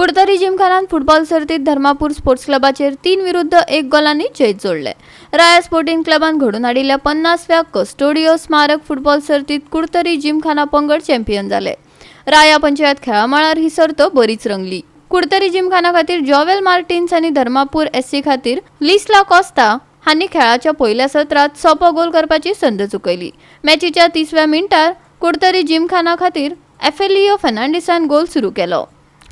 Curtorim जिमखानान football सर्तीत Dharmapur sports क्लबाचेर 3-1 गोलांनी जैत जोडले. राया स्पोर्टिंग क्लबान घडोवन हाडिल्ल्या 50व्या कस्टोडियो स्मारक फुटबॉल सर्तीत कुडतरी जिमखाना पंगड चॅम्पियन जाले. राया पंचायत खेळा मळार ही सर्त बरीच रंगली. कुडतरी जिमखाना खातीर जॉवेल मार्टिन्स आनी धर्मापूर एससी खातीर लिस्ला कॉस्ता हांणी खेळाच्या पयल्या सत्रात सोपो गोल करपाची संद चुकयली. मॅचीच्या 30व्या मिनटार कुडतरी जिमखाना खातीर एफेलियो फर्नांडिसान गोल सुरू केलो.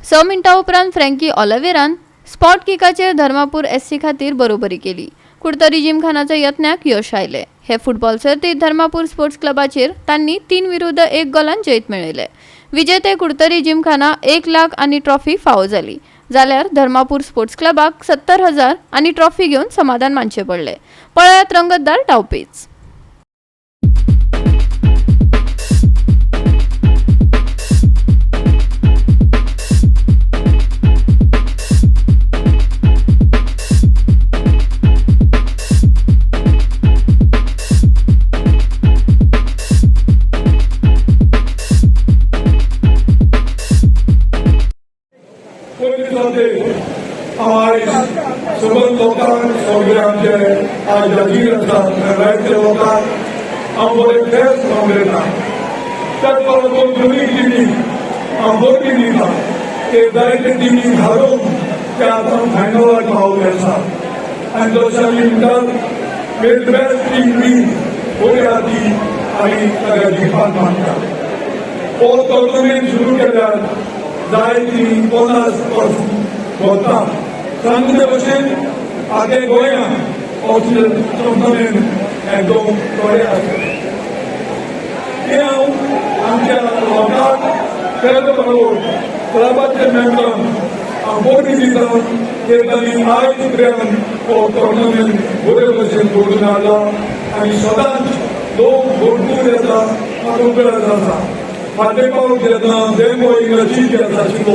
6 मिनटां उपरांत फ्रँकी ऑलिव्हेरान स्पॉट किकाचेर धर्मापूर एससी खातीर बरोबरी केली. कुडतरी जिमखानाच्या यत्नाक यश आयलें. हे फुटबॉल सर्तीत धर्मापूर स्पोर्ट्स क्लबाचेर तांणी 3-1 गोलान जैत मेळयलें. विजेते कुडतरी जिमखाना 1 लाख आनी ट्रॉफी फावो जाली, जाल्यार धर्मापूर स्पोर्ट्स क्लबाक 70,000 आनी ट्रॉफी घेवन समाधान मानचें पडलें. पळयात रंगतदार डावपेच. पयलीं जाते आयज सबंद लोकांक, सगळे आमचे आज जागीर आसा जायते लोकांक हांव बरें फेस्त उलयता. त्याच बरोबर दोनूय टिमी हांव बरी दिता. ते जायते टिमी हारोवन ते आतां फायनलाक पावले आसा आनी जशें आमी म्हणटात, बेस्ट बेस्ट टीम वीन, बरी आहा ती आमी ताका जिखपाक मागता. हो टोर्नामेंट सुरू केल्यार जायती 50 वर्स वता. सांगते भशेन आगे गोंयांत असले टोर्नामेंट एकदम बरे आसा. हे हांव आमच्या लोकांक, त्याच बरोबर क्लबाचे मेंबरांक हांव बरी दिता की तांणी आयज पर्यंत हो टोर्नामेंट बरे भशेन घडून हाडला आनी सदांच लोक भरपूर येता. म्हाका गरज आसा, फाटले पावट जेन्ना देमो चीफ गेस्ट आशिल्लो,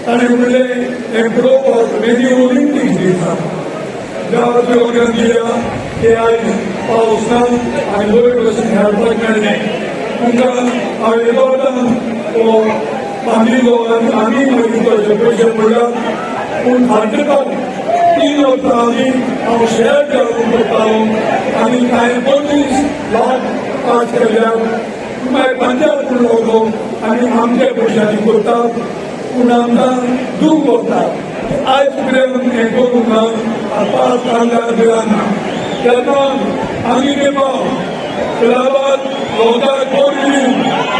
ताणें म्हणलें हें पळोवपाक मेगी ऑलिम्पिक्स दिता. ज्या योगदान दिल्या ते आयज पावस ना आनी बरे भशेन खेळपाक मेळ्ळें तुमकां. हांवें एदोळान हो बांदिल्लो आनी आमी मागीर पयशे पयशे पडल्या, पूण फाटले पावट 3 वर्सां आदीं हांव शेअर घालून करतालो आनी कांय 25 लाख पास केल्यार मागीर पंचायत पूण लागलो आनी आमच्या पयशांनी करतात, पूण आमकां दूख भोगता. आयज पर्यंत हें करूंक ना, पास काडल्यार दिला ना. तेन्ना आमी ते पाव क्लबात लोकांक बरी दिवन,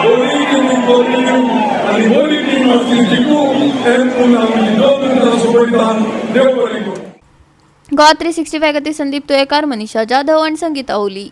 बरी टिमी बरी दिवन आनी बरी टीम आसली जिखूं हें म्हणून आमी 2 मिनटां सोंपयता. देव बरें करूं. गोवा 365 खातीर संदीप तुयेकार, मनीषा जाधव आणि संगीता ओली.